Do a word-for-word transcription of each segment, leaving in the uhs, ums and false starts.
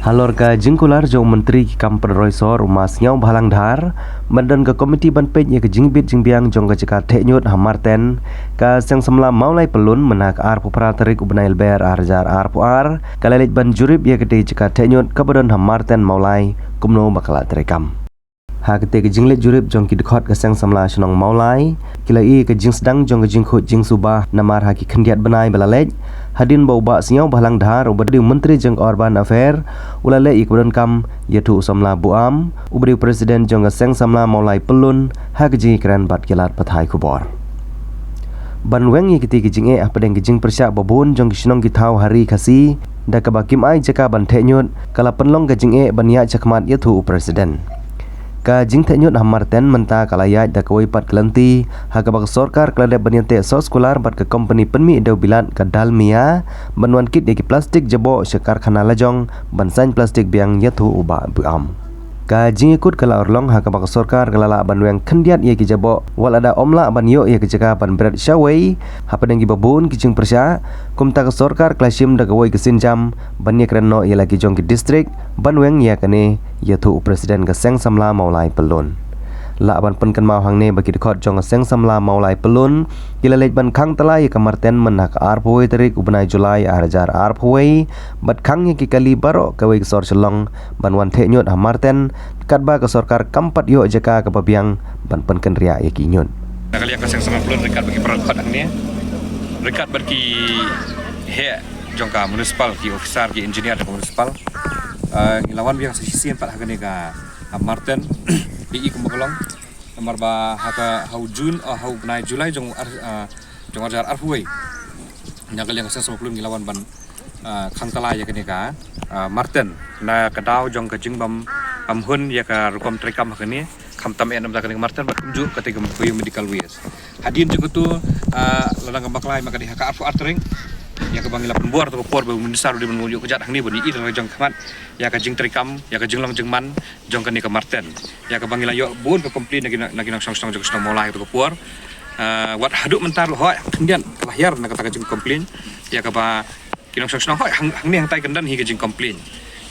Halor ka jingkular jong u Myntri ki kam pynroi sor u Ma Sniawbhalang Dhar ban don ka komiti ban peit ïa ka jingbit jingbiang jong ka jaka theh ñiut ha Marten, ka Seng Samla Mawlai Pyllun mynha ka arphew phra tarik u bnai Lber ar hajar arphew ar ka la leit ban jurip ïa katei ka jaka theh ñiut kaba don ha Marten Mawlai kumno ba ka la treikam. Ha katei ka jingleit jurip jong ki dkhot ka Seng Samla Shnong Mawlai, ki la ïohi ïa ka jingsdang jong ka jingkhuid jingsuba namar ha ki khyndiat bnai ba la leit, hadien ba u Bah Sniawbhalang Dhar uba dei u Myntri jong ka Urban Affair u la leh ïa kaba donkam ïathuh u Samla Buam uba dei u President jong ka Seng Samla Mawlai Pyllun ha ka jingïakren bad ki lad pathai khubor. Ban weng ïa kitei ki jingeh hapdeng ki jingpyrshah ba bun jong ki shnong ki thaw ha ri Khasi da kaba kim ai jaka ban theh ñiut, ka la pynlong ka jingeh ban ïaid shakhmat, ïathuh u President. Ka jingtheh ñiut ha Marten mynta ka la ïaid da kawei pat ka lynti ha kaba ka sorkar ka la dep ban ïateh soskular bad ka kompani pynmih dewbilat ka Dalmia ban wan kit ïa ki plastik jaboh sha karkhana lajong ban saiñ plastik biang, ïathuh u Bah Buam. Ka jingïakut ka la urlong ha kaba ka sorkar ka la lah ban weng khyndiat ïa ki jaboh, wat lada ym lah ban ïoh ïa ka jaka ban bret shawei hapdeng kiba bun ki jingpyrshah. Kumta ka sorkar ka la shim da kawei ka sienjam ban ïakren noh ïa la ki jong ki distrik ban weng ïa kane, ïathuh u President ka Seng Samla Mawlai Pyllun. Lah ban pynkynmaw hangne ba ki dkhot jong ka Seng Samla Mawlai Pyllun ki la leit ban khang tala ïa ka Marten mynha ka arphew wei tarik u bnai Julai ar hajar arphew wei bad khang ïa ki kali baroh kawei ka sor Shillong ban wan theh ñiut ha Marten, katba ka sorkar kam pat ïoh jaka kaba biang ban pynkynriah ïa ki ñiut. Na ka liang ka Seng Samla Pyllun ryngkat bad ki para dkhot hangne, ryngkat bad ki heh jong ka municipal, ki officer, ki engineer jong ka municipal, ah, ngi la wan biang sa shisien pat ha kane ka, ah, Marten, ïohi kumba ka long. Namar ba ha ka, ha u Jun, ah, ha u bnai Julai jong ar, ah, jong ar hajar arphew wei, na ka liang ka Seng Samla Pyllun ngi la wan ban, ah, khang tala ïa kane ka, ah, Marten na ka daw jong ka jingbym, bym hun ïa ka rukom treikam ha kane, khamtam eh namar kane ka Marten bad kumjuh katei ka biomedical waste. Hadien jong katu, ah, la nang ka bakla ma ka dei ha ka arphew ar tarik ïa kaba ngi la pynbor ïa ka por ba u minister u dei ban ïoh kjat hangne ban ïohi da la jong khmat ïa ka jingtreikam, ïa ka jinglong jingman jong kane ka Marten, ïa kaba ngi la ïoh bun ka complain na ki, na ki nongshong shnong jong ka shnong Mawlai ha katu ka por. Ah, wat haduh mynta ruh hooid khyndiat ka la hiar na kata ka jingcomplain ïa kaba ki nongshong shnong hooid hang, hangne hangtai kyndan hi ka jingcomplain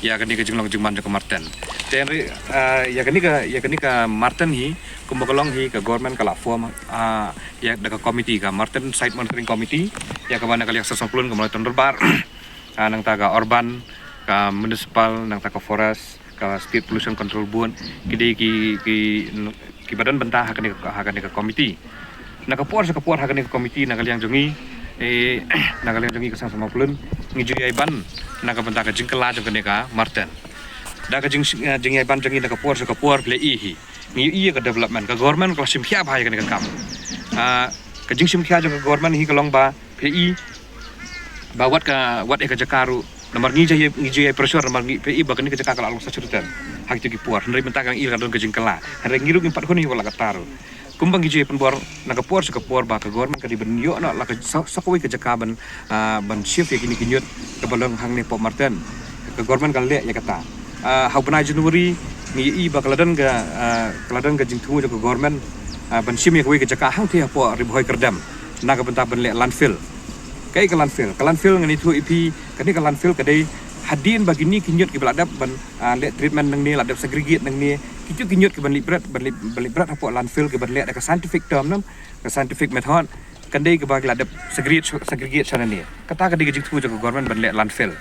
ïa kane ka jinglong jingman jong ka Marten. Te hynrei, ah, ïa kane ka, ïa kane ka Marten hi kumba ka long hi ka government ka la form, ah, ïa da ka committee, ka Marten Site Monitoring Committee, ïa kaba na ka liang Seng Samla Pyllun, ka Mawlai Town Dorbar, ah, nangta ka Urban, ka Municipal, nangta ka Forest, ka State Pollution Control Board, ki dei ki, ki, kiba don bynta ha kane, ha kane ka committee. Na ka por sha ka por ha kane ka committee na ka liang jong ngi, eh, na ka liang jong ngi ka Seng Samla Pyllun ngi ju ïai ban na ka bynta ka jingkylla jong kane ka Marten. Da ka jing, eh, jingïai ban jong ngi na ka por sha ka por phi la ïohi hi, ngi ïohi ïa ka development, ka government ka la shim khia bha ïa kane ka kam. Ah, ka jingshim khia jong ka government hi ka long ba phi la ïohi ba wat ka, wat ïa ka jaka ruh namar ngi ju ïai, ngi ju ïai pressure namar ngi, phi la ïohi ba kane ka jaka ka la long saturated ha kito ki por. Hynrei mynta ka ngi la don ka jingkylla, hynrei ngi ruh ngim pat hun hi wat la katta ruh. Kumba ngi ju ïai pynbor na ka por sha ka por ba ka government ka dei ban ïoh noh la ka sa, sa kawei ka jaka ban, ah, ban shift ïa kine ki ñiut kaba long hangne hapoh Marten. Ka government ka la leh ïa kata. Ah, ha u bnai January ngi ïohi ba ka la don ka, ah, ka la don ka jingthmu jong ka government, ah, ban shim ïa kawei ka jaka hangtei hapoh Ri Bhoi Kyrdem na ka bynta ban leh landfill. Kaei ka landfill? Ka landfill ngan ïathuh ïa phi, kane ka landfill ka dei hadien ba kine ki ñiut kiba la dep ban, ah, leh treatment nangne, la dep segregate nangne, kito ki ñiut kiban leit bret, ban leit, ban leit bret hapoh landfill kiban leh da ka scientific term, nam, ka scientific method, kan dei kaba ki la dep segregate, segregate sha nangne. Kata ka dei ka jingthmu jong ka government ban leh landfill.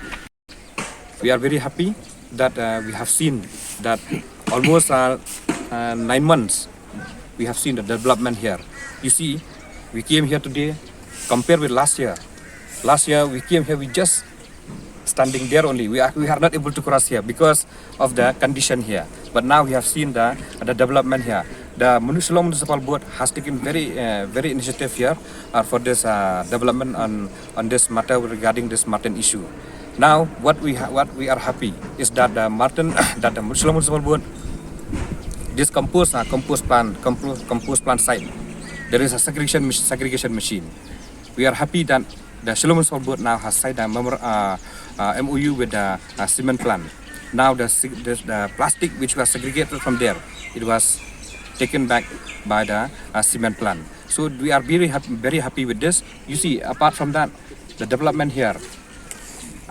We are very happy that, uh, we have seen that almost, uh, uh, nine months we have seen the development here. You see, we came here today, compare with last year. Last year we came here, we just standing there only. We are, we are not able to cross here because of the condition here. But now we have seen the, the development here. The Muni-, Shillong Municipal Board has taken very, uh, very initiative here, uh, for this, uh, development on, on this matter regarding this Marten issue. Now, what we ha-, what we are happy is that the Marten, that the Shillong Municipal Board, this compost, uh, compost plant, compo-, compost plant site, there is a segregation mach-, segregation machine. We are happy that the Shillong Municipal Board now has signed a memor-, uh, uh, M O U with the, uh, cement plant. Now the se-, the, the plastic which was segregated from there, it was taken back by the, uh, cement plant. So we are very hap-, very happy with this. You see, apart from that, the development here,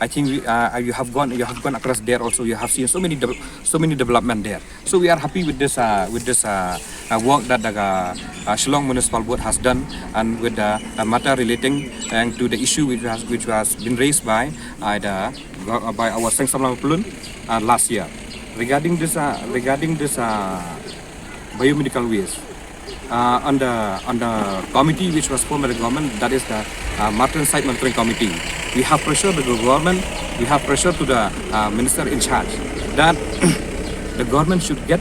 I think we, uh, you have gone you have gone across there also. You have seen so many de- so many development there. So we are happy with this uh, with this uh, uh, work that the uh, uh, Shillong Municipal Board has done, and with the uh, matter relating and to the issue which has which has been raised by uh, the uh, by our Seng Samla Mapylun uh, last year regarding this uh, regarding this uh, biomedical waste. Uh, on the on the committee which was formed by the government, that is the uh, Martin Site Monitoring Committee. We have pressured the government, we have pressured to the uh, minister in charge that the government should get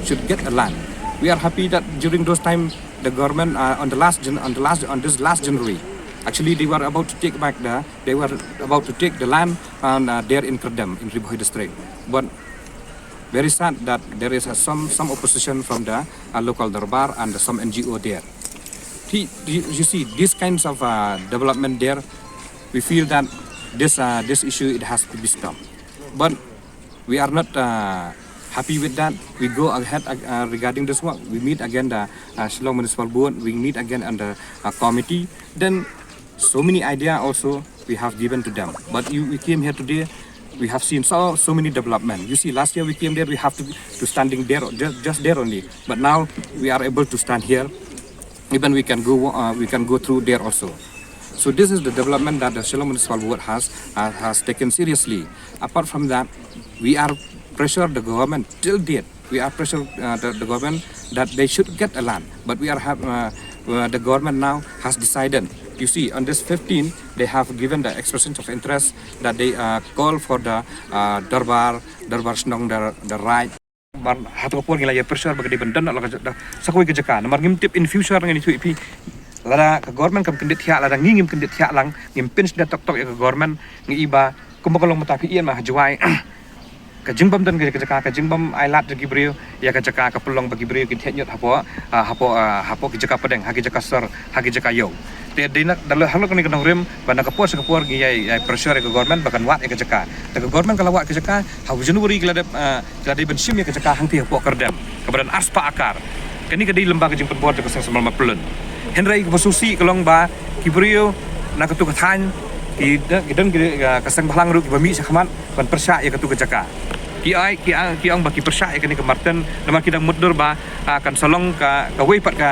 should get a land. We are happy that during those time the government uh, on the last gen- on the last on this last January, actually they were about to take back the they were about to take the land and uh, there in Kerdem in Ri Bhoi district, but very sad that there is uh, some some opposition from the uh, local Darbar and some N G O there. You, you see, these kinds of uh, development there, we feel that this uh, this issue it has to be stopped. But we are not uh, happy with that. We go ahead uh, regarding this work. We meet again the uh, Shillong Municipal Board. We meet again on the uh, committee. Then so many idea also we have given to them. But you, we came here today. We have seen so so many development. You see, last year we came there. We have to to standing there just, just there only. But now we are able to stand here. Even we can go uh, we can go through there also. So this is the development that the Shillong Municipal Board has uh, has taken seriously. Apart from that, we are pressure the government till date. We are pressure uh, the, the government that they should get a land, but we are have uh, uh, the government now has decided. You see, on this fifteen, they have given the expression of interest that they uh, call for the uh, Darbar Darbar Shnong the, the right. Bar hato ka por ngi la ïa pressure ba ka dei ban don la ka jaka, sa kawei ka jaka. Namar ngim tip in future ngi ni thui phi. Lada ka government kam kyndit thiah, lada ngi ngim kyndit thiah lang, ngim pynshna tok tok ïa ka government, ngi i ba kumba ka long mynta phi ïa ma ha Jowai. Ka jingbym don ka jaka, ka jingbym ai lad jong ki briew ïa ka jaka, ka pynlong ba ki briew ki thiah ñiut hapoh ah, hapoh ah, hapoh ki jaka pdeng, ha ki jaka sor, ha ki jaka ïew. Te dei na da la halok ni ka nongrim ba na ka por sa ka por ngi ïa ïa pressure ïa ka government ba kan wad ïa ka jaka. Te ka government ka la wad ka jaka ha u January ki la dep ah, ki la dei ban shim ïa ka jaka hangti hapoh Kerdem kaba don arspah akar. Kane ka dei lem bad ka jingpynbor jong ka Seng Samla Mapylun. Hynrei kaba sngewsih ka long ba ki briew na katu ka thaiñ ki don ki don ki ah, ka seng bhalang ruh kiba mih sha khmat ban pyrshah ïa katu ka jaka. Ki ai ki ai ki ong ba ki pyrshah ïa kane ka Martin namar ki dang mutdur ba ah, kan sa long ka kawei pat ka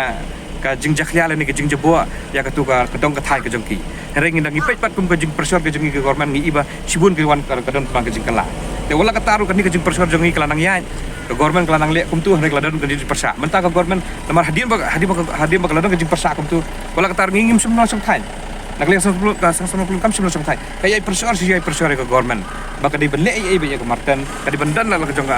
ka jingjakhlia lane ka jingjaboh ïa katu ka ka dong ka thaiñ ka jong ki. Hynrei ngi dang ngi peit pat kum ka jingpressure ka jong ngi ka government ngi i ba shibun ka wan ka ka don ka jingkylla. Te wat la katta ruh kane ka jingpressure jong ngi ka la nang ïaid, ka government ka la nang leh kumtu, hynrei ka la don ka jingpyrshah. Mynta ka government namar hadien ba hadien ba hadien ba ka la don ka jingpyrshah kumtu, wat la katta ruh ngi ngim shym nang shong thaiñ. Na ka liang Seng Samla Mapylun, ka Seng Samla Mapylun kam shym nang shong thaiñ. Ka ïai pressure shi ïai pressure ïa ka government ba ka dei ban leh ei ei beit ïa ka Martin, ka dei ban don la ka jong ka,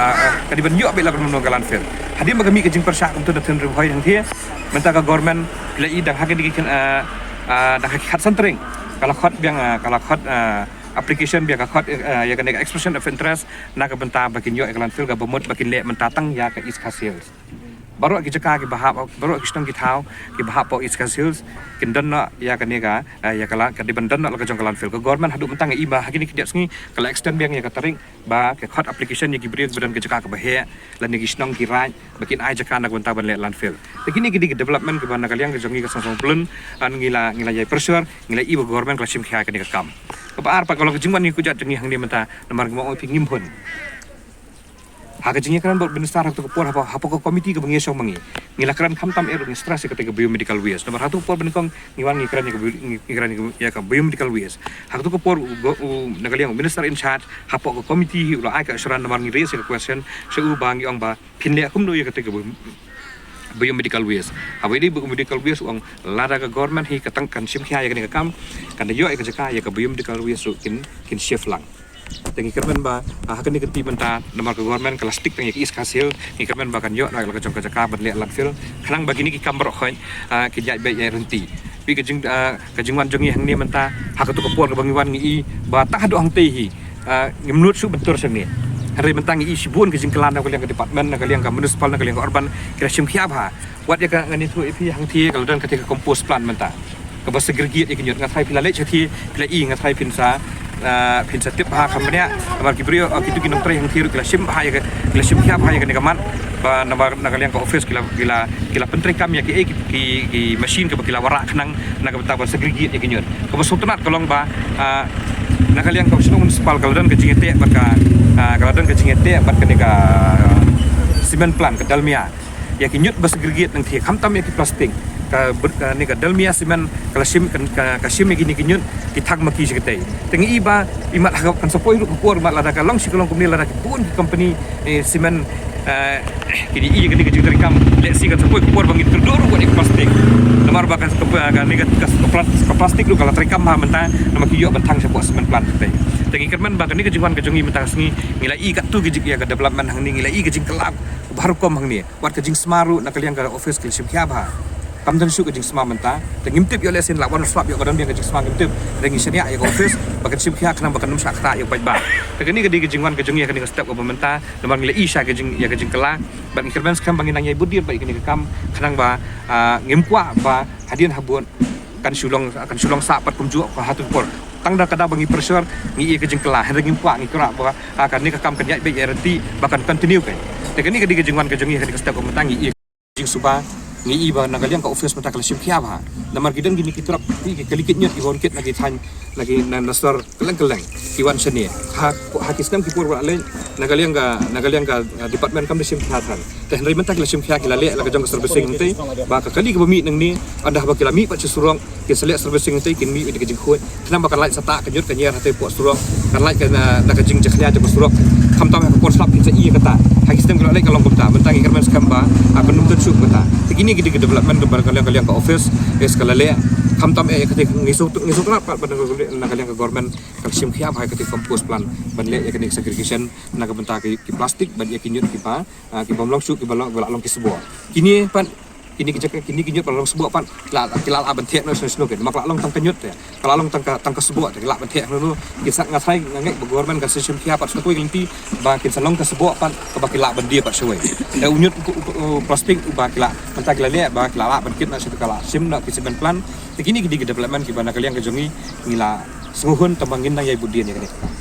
ka dei ban ïoh beit la ka jong ka landfill. Hadien ba ka mih ka jingpyrshah kumtu na thaiñ Ri Bhoi hangthie, mynta ka government ki la i dang ha kine ki khin ah, ah, dang ha ki khatsan tarik ka la khot biang ah, ka la khot ah, application biang, ka khot ah, ïa kane ka expression of interest na ka bynta ba kin ïoh ïa ka landfill, kaba mut ba kin leh mynta tang ïa ka East Khasi Hills. Baroh ki jaka kiba hap, baroh ki shnong ki thaw kiba hap hapoh East Khasi Hills kin don noh ïa kane ka ah, ïa ka la ka dei ban don noh la ka jong ka landfill. Ka government haduh mynta ngi i ba ha kine ki dep sngi ka la extend biang ïa ka tarik ba ka khot application ïa ki briew kiba don ka jaka kaba heh lane ki shnong ki raid ba kin ai jaka na ka bynta ban leh landfill. Te kine ki dei ki development kiba na ka liang ka jong ngi ka Seng Samla Mapylun, ah, ngi la ngi la ïai pressure, ngi la i ba government ka la shim khia ïa kane ka kam. Kaba ar pat ka long ka jingwan ngi kujat jong ngi hangne mynta namar ngi ma ong phi ngim hun. Ha ka jingïakren bad minister ha katu ka por hapoh hapoh ka committee kaba ngi ïashong ma ngi, ngi la kren khamtam eh ruh ngi stress ïa kata ka biomedical waste. Namar ha katu ka por ba nyngkong ngi wan ngi kren ïa ka bio- ngi kren ïa ka biomedical waste. Ha katu ka por u go- u na ka liang u minister in charge hapoh ka committee hi u la ai ka assurance namar ngi raise ïa ka question sha u ba ngi ong ba phin leh kumno ïa kata ka bio- biomedical waste. Haba ïadei bad ka medical waste u ong lada ka government hi ka tang kan shim khia ïa kane ka kam, kan da ïoh ïa ka jaka ïa ka biomedical waste ruh kin kin shift lang. Te ngi kyrmen ba ah, ha kane ka kti mynta namar ka government ka la stick tang ïa ka East Khasi Hills, ngi kyrmen ba kan ïoh na la ka jong ka jaka ban leh landfill khnang ba kine ki kam baroh khoit ah, ki ïaid beit ïaid ryntih. Phi ka jing ah, ka jingwan jong ngi hangne mynta ha katu ka por kaba ngi wan ngi i ba tang haduh hangtei hi ah, ngim nud shuh ban tur shangne. Hynrei mynta ngi i shibun ka jingkylla na ka liang ka department, na ka liang ka municipal, na ka liang ka urban, ki la shim khia bha. Wat ïa ka ngan ïathuh ïa phi hangthie ka la don kata ka compost plant mynta kaba segregate ïa ki ñiut. Nga tharai phi la leit shathie phi la i, nga tharai phin sa ah, phin sa tip bha kham bniah. Namar ki briew ah, kitu ki nongtrei hangthie ruh ki la shim bha ïa ka, ki la shim khia bha ïa kane ka mat. Ba namar na ka liang ka office ki la ki la ki la pyntreikam ïa ki eh, ki ki, ki machine kaba ki la wanrah khnang na ka bynta ban segregate ïa ki ñiut. Kaba sngewtynnat ka long ba ah, Na ka liang ka shnong municipal ka la don ka jingïateh bad ka, ah, ka la don ka jingïateh bad kane ka, ah, cement plant ka Dalmia. Ïa ki ñiut ba segregate nangta khamtam ïa ki plastik. Ka ber-, kane ka Dalmia cement ka la shim, ka, ka, ka shim ïa kine ki ñiut ki thang ma ki sha katei. Te ngi i ba i mat ha kan sa poi ruh ka por mat lada ka long shi ka long kumne lada ki bun ki company, eh, cement, eh, kine i kane ka jingtrei kam lehse kan sa poi ka por ba ngin kyrduh ruh wat ïa ka plastik. Namar ba ka, ka, ka, kane ka, ka, ka plas-, ka plastik ruh ka la trei kam ha mynta namar ki ïoh ban thang shapoh cement plant katei. Te ngi kyrmen ba kane ka jingwan ka jong ngi mynta ka sngi ngi la i katto ki jing ïa ka development hangne, ngi la i ka jingkylla ba rukom hangne. Wat ka jingsma ruh na ka liang ka office ki la shim khia bha. Kam don shuh ka jingsma mynta. Te ngim tip ïoh lehse la wan slap ïoh ka don biang ka jingsma ngim tip. Te ngi shaniah ïa ka office ba kan shim khia khnang ba kan ym shah ktah ïa u paidbah. Te kane ka dei ka jingwan ka jong ngi ïa kane ka step kaba mynta. Namar ngi la i sha ka jing, ïa ka jingkylla. Bad ngi kyrmen skhem ba ngin nang ïai bud dien bad ïa kane ka kam khnang ba, ah, ngim kwah ba hadien habud kan shu long, kan shu long sah pat kumjuh ka ha tu por. Tang da ka daw ba ngi pressure ngi ïa ka jingkylla. Hynrei ngim kwah, ngi kwah ba, ah, kane ka kam kan ïaid beit ïaid ryntih ba kan continue kai. Te kane ka dei ka jingwan ka jong ngi ïa kane ka step kaba mynta, ngi ïa jingsuba, ngi i ba na ka liang ka office mynta ka la shim khia bha. Namar ki don kine ki truck, ki, ki kali kit ñiut, ki wan kit na ki thaiñ, na ki na, na sor kylleng kylleng, ki wan shane. Ha, ha ki snem ki por ba la leit, na ka liang ka, na ka liang ka, ah, department kam da shim khia than. Te hynrei mynta ki la shim khia, ki la leh la ka jong ka servicing hangtei, ba ka kali kaba mih nangne, ynda ba ki la mih pat sha surok, kin sa leh servicing hangtei, kin mih ïa ka jingkhuid. Khnang ba kan lait sa tah ka ñiut ka ñiar hatei poh surok, kan lait ka na, na ka jingjakhlia jong ka surok. Khamtam ha ka por slap kin sa i ïa kata. Ha ki snem ki la leh ka long kumta. Mynta ngi kyrmen skhem ba, ah, kan ym don shuh kata. Te kine ki dei ki development ba ka liang ka liang ka office, eh, ka la leh. Khamtam eh ïa kata ngi shu, ngi shu tnat pat ba na ka liang ka government kan shim khia bha ïa kata compost plant ban leh ïa kane segregation na ka bynta ki, ki plastik bad ïa ki ñiut kiba, ah, ki bym long shuh kiba long, ba la long ki sboh. Kine pat, kine ki jaka, kine ki ñiut ba la long sboh pat, ki la, ki la lah ban theh noh shuh shuh, ma ka la long tang ka ñiut te, ka la long tang ka, tang ka sboh te, ki lah ban theh noh noh. Ki sa, nga tharai nga ngeit ba government kan sa shim khia pat sha kawei ka lynti ba kin sa long ka sboh pat kaba ki lah ban die pat shawei. Te u ñiut u, u, u plastik uba ki lah, mynta ki la leh ba ki la lah ban kit noh sha ka la shim noh ki cement plant. Te kine ki dei ki development kiba na ka liang ka jong ngi ngi la sngewhun tang ba ngin nang ïai bud dien ïa kane ka kam.